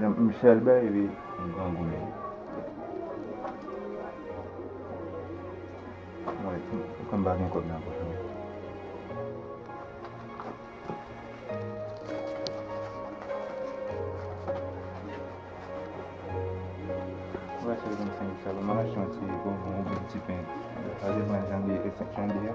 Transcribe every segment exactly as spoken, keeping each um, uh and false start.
Michel bay epi m grangou men. Mwen, kòm m pa gen kòb nan pòch mwen. Mwen se yon senk sa, mwen achte yon ti bonbon oubyen ti pen. Sa depann jan de, jan de a.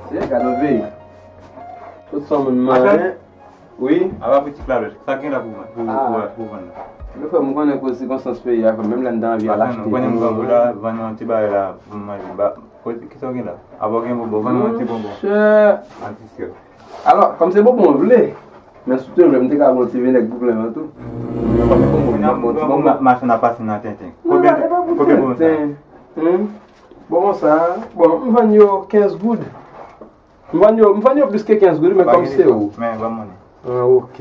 Se gade yon peyi. Tout sa moun mare. Wi. Apa boutik la lòt. Sa gen la pou mwen? Pou, pou, pou vann la. Mwen frè m, ou konnen koz sikonstans peyi a, menm lè m ta anvi al achte tou. Ou konnen m pran pou la, vann yon ti bagay la pou m manje. Ba, kote, kisa w gen la? Apa w gen bonbon, vann mwen ti bonbon. Monchè. An ti sè. Alò, kòm se bonbon w vle, men si w te vle, m te ka ba w ti vinèg pou plen an tou. Mwen pa bon, bon, bon, bon, bon, bon. Machann ap pase nan tenten. Konbyen, konbyen bonbon sa? Bonbon sa, bon, m vann yo kenz goud. M vann yo, m vann yo plis ke kenz goud, men kòm se ou. Men, ban m monnen. Ah, ok.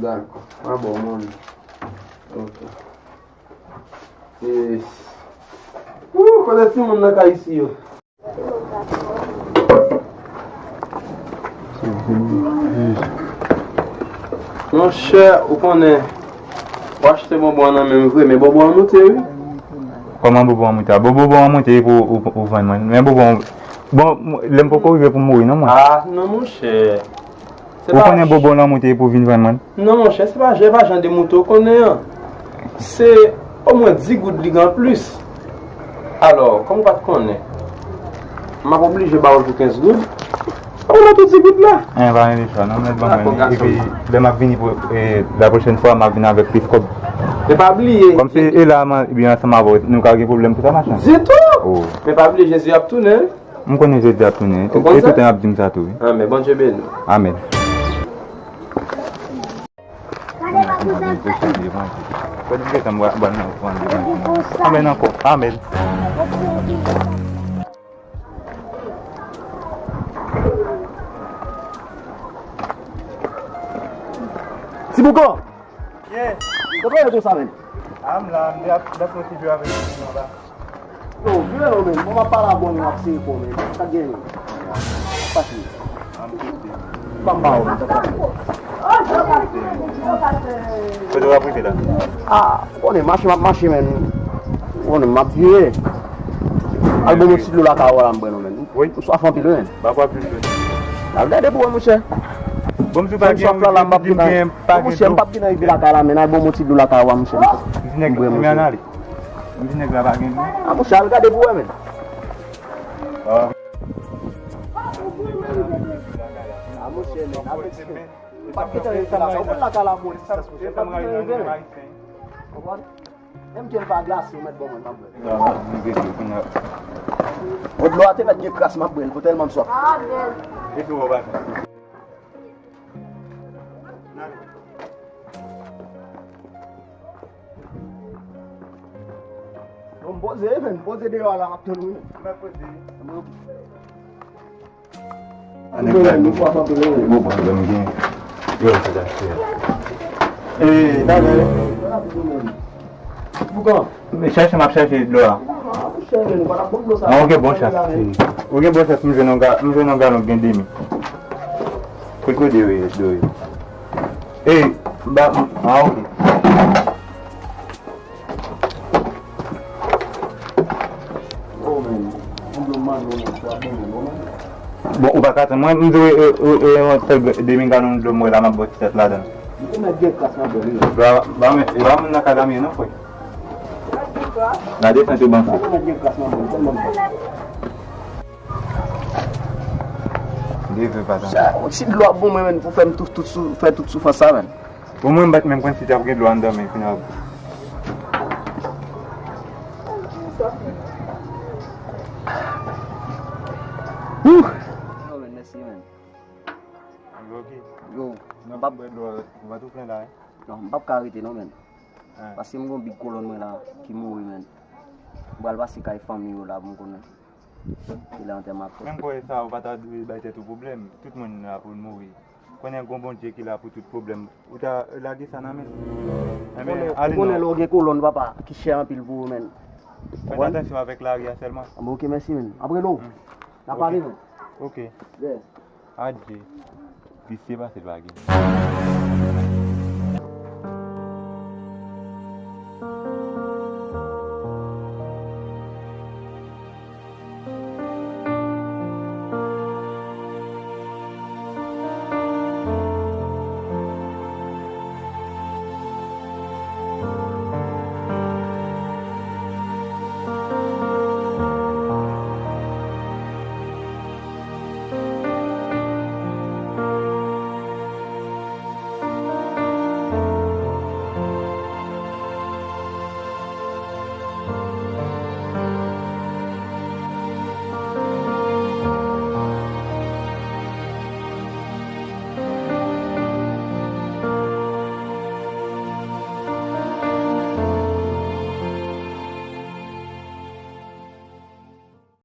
Dakò. Ah, bon, monnen. Ok. Yes. Wou, kote timoun nan kay isi yo? Monchè, ou konnen, w achte bonbon an nan men m vre, men bonbon an moute, wi. Kòman bonbon an moute? A, bon, bonbon an moute pou ou, ou vann mwen. Men bonbon, bon, lè m poko rive pou m mouri, non, mwen. Ah, non, monchè. Ou konnen bonbon lan moute pou vin vann mwen? Non, monchè, se pa, se pa jan de moute ou konnen an. Se omwen dis goud li gen anplis. Alò, kòm ou pa t konnen, m ap oblije ba ou l pou kenz goud. Ou mèt ou di goud la. An, pa gen chwa, non, mèt ban mwen. Epi, lè m ap vini pou, e, la pwochèn fwa, m ap vin avèk plis kòb. Men pa bliye. Kòm se e la, m ap vin ansanm avè w, nou ka gen pwoblèm pou sa, machann? Ditou! Oh. Men pa bliye, Jezi ap tounen. M konnen Jezi ap tounen. Ou konn sa? E toutan y ap di m sa tou, wi. Amèn. Bondye beni w. Amèn. Amèn ankò. Amèn. Ti Boukan! Yeah. Kote w ye konsa, menm? A, m la, m te ap, m t ap pran ti dlo avèk timoun nan anba. Yo, vire non, menm. Bon, m ap pale avè w, menm, m ap sere kò w, menm. Sa k gen, menm? Pase. Ban m ba w, menm, sa k pase. Kote w ap rive la? A, ou konnen, mache m ap mache, menm. Ou konnen, m ap vire. Al ban m yon ti dlo lakay ou la, m bwè non, menm. Wi. M swaf anpil, wi, menm. Ba kwa plis wi. Al gade pou wè, monchè. Bon, monchè, pa gen, pa gen, pa gen. Monchè, m p ap vin nan rive lakay la, men al ban m yon ti dlo lakay ou a, monchè. M vin nèg la pa gen dlo. A, monchè, al gade pou wè, men. A, monchè, men, al gade. M p ap gentan rive lakay ou. Ou konn lakay la, monchè, monchè, m p ap gentan rive, men. Konprann? Menm ke l pa glase, ou mèt ban mwen, m ap bwè l. Bon, dlo a te mèt gen kras, m ap bwè l, pou tèlman m swaf. Bon, m poze, men, m poze deyò a la, m ap tann ou, men. Anèk bay nou. Bon, pwoblèm gen. Yo, sa ta fè. E, talè. Boukan. Men chèche, m ap chèche dlo a. A, ou gen bon chans. Ou gen bon chans, m jwenn yon ga-, m jwenn yon galon k gen demi. Kote dlo ye, dlo ye? E, ba, a, ok. Bon, ou pa ka tann mwen, m di w, e, e, e, yon sèl demi galon dlo m wè la, m ap bwè ti tèt ladan l. Ba, ba, men, e ba moun nan kay la m ye non, frè. La desann yo ban fou. Sa, yon ti dlo ap bon mwen, menm, pou fè m tout, tout sou, fè tout soufrans sa, menm. Bon, mwen, m pa t menm konn si t ap gen dlo anndan, men, final. Bon, Yo, men, mèsi, men. Ok. Yo, m p ap, Ou va tou plen la, hein? Non, m p ap ka rete, non, men. Ah. Paske m gon big kolonn mwen la ki mouri, men. M pral pase kay fanmi yo la pou m konnen. Ki lè antèman ap fèt. Menm kòm sa, ou pa ta dwe bay tèt ou pwoblèm. Tout moun la pou l mouri. Konnen gon Bondye ki la pou tout pwoblèm. Ou ta lage sa nan men. Ou konnen, ou konnen lè w gen kolonn, papa, ki chè anpil pou ou, men. Fè atansyon avèk lari a sèlman. Ah, bon, ok, mèsi, men. Apre lo, n a pale, men. Ok. Yeah. Adje. Visye pase l pa gen.